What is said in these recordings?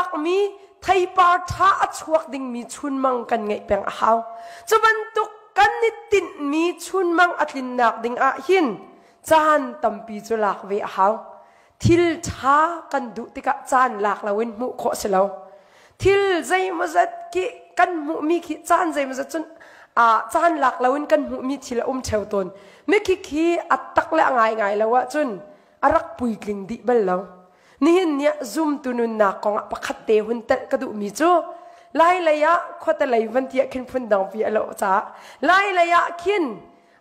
tlakmi theipar ṭha a chuak dingmi chunmang kan ngeih peng a hau. Cu bantuk kan i tinhmi chunmang a tlinnak ding ah hin caan tampi cu lak ve a hau. Thil ṭha kan duh tikah caan lak loin hmuh khawh si lo. Thil zeimawzat khi kan hmuhmi khi caan zeimawzat cun caan lak loin kan hmuhmi thil a um ṭheo tawn. Mikhi khi a tak le a ngaingai lo ahcun a rak puitling dih bal lo. Nihin ni ah zumtu nunnak kongah pakhat te hun telh ka duhmi cu Lai lei ah khuate lei van ti ah khin phundang pi a lo caah Lai lei ah khin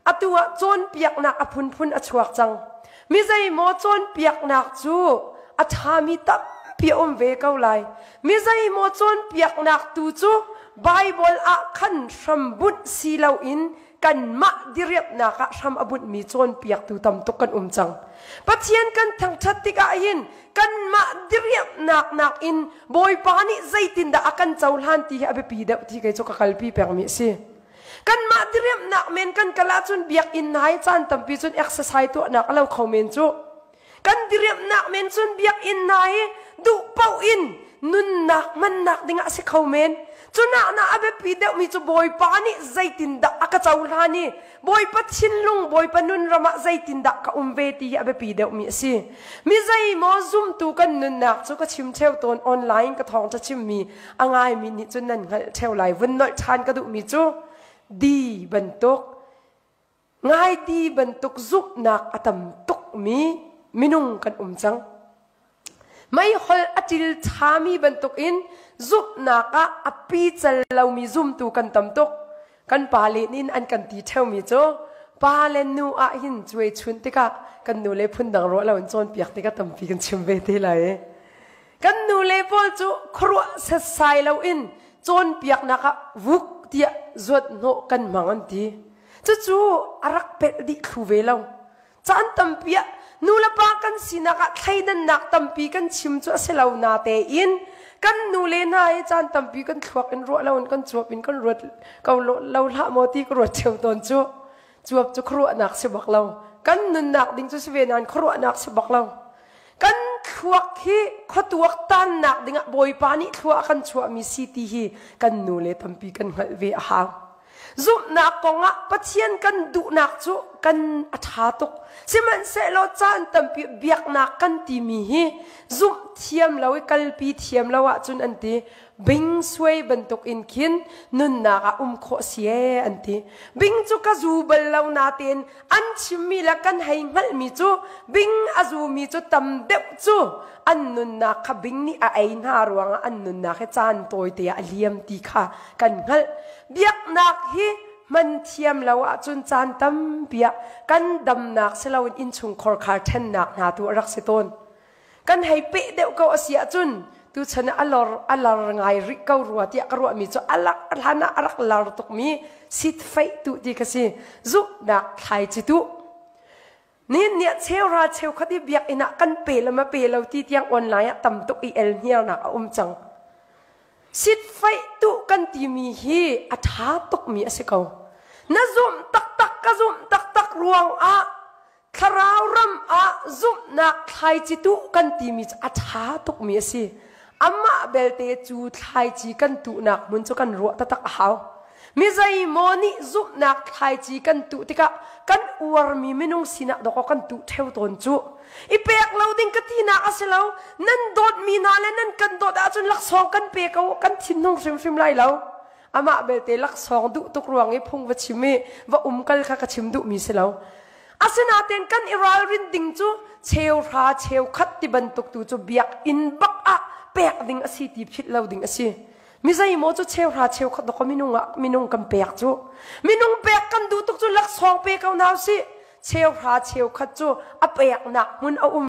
atu ah cawnpiaknak a phunphun a chuak cang. Mi zeimaw cawnpiaknak cu a ṭhami tampi a um ve ko lai. Mi zeimaw cawnpiaknak tu cu Baibal ah khan hrambunh si loin kanmah diriamhnak ah hram a bunhmi cawnpiaktu tam tuk kan um cang. Pathian kan thangṭhat tikah hin kanmah diriamhnak nakin Bawipa nih zeitindah a kan cohlan ti hi a biapi deuh ti kei cu ka kalpi pengmi a si. Kanmah diriamhnak men kan kal ahcun biakinn hna hi caan tampi cun exercise tuahnak a lo kho men cu. Kan diriamhnak men cun biakinn hna hi duh paoh in nunnak hmannak dingah a si kho men. Cunak na a biapi deuhmi cu Bawipa nih zeitindah a ka cohlan i Bawipa thinlung, Bawipa nun ram ah zeitindah ka um ve ti hi a biapi deuhmi a si. Mi zeimaw zumtu kan nunnak cu ka chim ṭheo tawn online ka thawngṭha chimmi a ngaimi nih cun nan hngalh ṭheo lai. Vun nolh ṭhan ka duhmi cu di bantuk Ngaiti bantuk zumhnak a tam tukmi minung kan um cang. Meihol a ṭil ṭhami bantukin zumhnak ah a pical lomi zumtu kan tam tuk. Kan pale nih an kan ti ṭheumi cu pa le nu ah hin cuai chun tikah kan nu le phundang ruah lo in cawnpiak tikah tampi kan chim ve te lai. Kan nu le pawl cu khuaruah setsai loin cawnpiaknak ah vuk tiah zuat hnawh kan hmang an ti. Cucu a rak pelh dih thlu ve lo. Caan tampi ah nu le pa kan sinak ah thleidannak tampi kan chim cu a si lo na tein kan nu le hna hi caan tampi kan thluak in ruah lo in kan cuap in kan ruat ko lo hlah maw ti ka ruat ṭheo tawn cu. Cuap cu khuaruahnak si bak lo. Kan nunnak ding cu si ve nain khuaruahnak si bak lo. Kan thluak hi khuatuak tannak dingah Bawipa nih thlua a kan chuahmi si ti hi kan nu le tampi kan hngalh ve a hau. Zumhnak kongah Pathian kan duhnak cu kan a ṭha tuk. Sihmanhsehlaw caan tampi biaknak kan timi hi zumh thiam lo i kalpi thiam lo ahcun an ti. Bing suai bantuk in khin nunnak ah um khawh si ee an ti. Bing cu ka zu bal lo natein an chimmi le kan hei hngalhmi cu bing a zumi cu tam deuh cu an nunnak kha bing nih a ei hna ruangah an nunnak hi caan tawite ah a liam ti kha kan hngalh. Biaknak hi hman thiam lo ahcun caan tampi ah kan damnak si loin innchungkhar khar ṭhennak hna tu a rak si tawn. Kan hei peh deuh ko a si ahcun tuchan ah a lor a lar ngai rih ko rua tiah ka ruahmi cu a lak hlan ah a rak lar tukmi sitfeih tu ti ka si. Zumhnak thlaici tu. Nihin ni ah cheuhra cheukhat i biakinn ah kan pe le ma pe lo ti tiang online ah tam tuk i el hniarnak a um cang. Sitfaih tuh kan timi hi a ṭha tukmi a si ko. Na zumh taktak ka zumh taktak ruang ah thlarau ram ah zumhnak thlaici tuh kan timi cu a ṭha tukmi a si. Amah belte cu thlaici kan tuhnak hmun cu kan ruah taktak a hau. Mi zeimaw nih zumhnak thlaici kan tuh tikah kan uarmi minung sinah dawkaw kan tuh ṭheo tawn cu. I pek lo ding ka tinak a si lo. Nan dawtmi hna le nan kan dawt ahcun laksawng kan pe ko kan thinhung hrimhrim lai lo. Amah belte laksawng duh tuk ruang i phung va chim i va umkal kha ka chim duhmi si lo. Asinain kan i ralrin ding cu cheuhra cheukhat ti bantuk tu cu biakinn bak ah pek ding a si ti philh lo ding a si. Mi zeimaw cu cheuhra cheukhat dawkaw minung ah minung kan pek cu. Minung pek kan duh tuk cu laksawng pe ko hna usih. Cheuhra cheukhat cu a peknak hmun a um.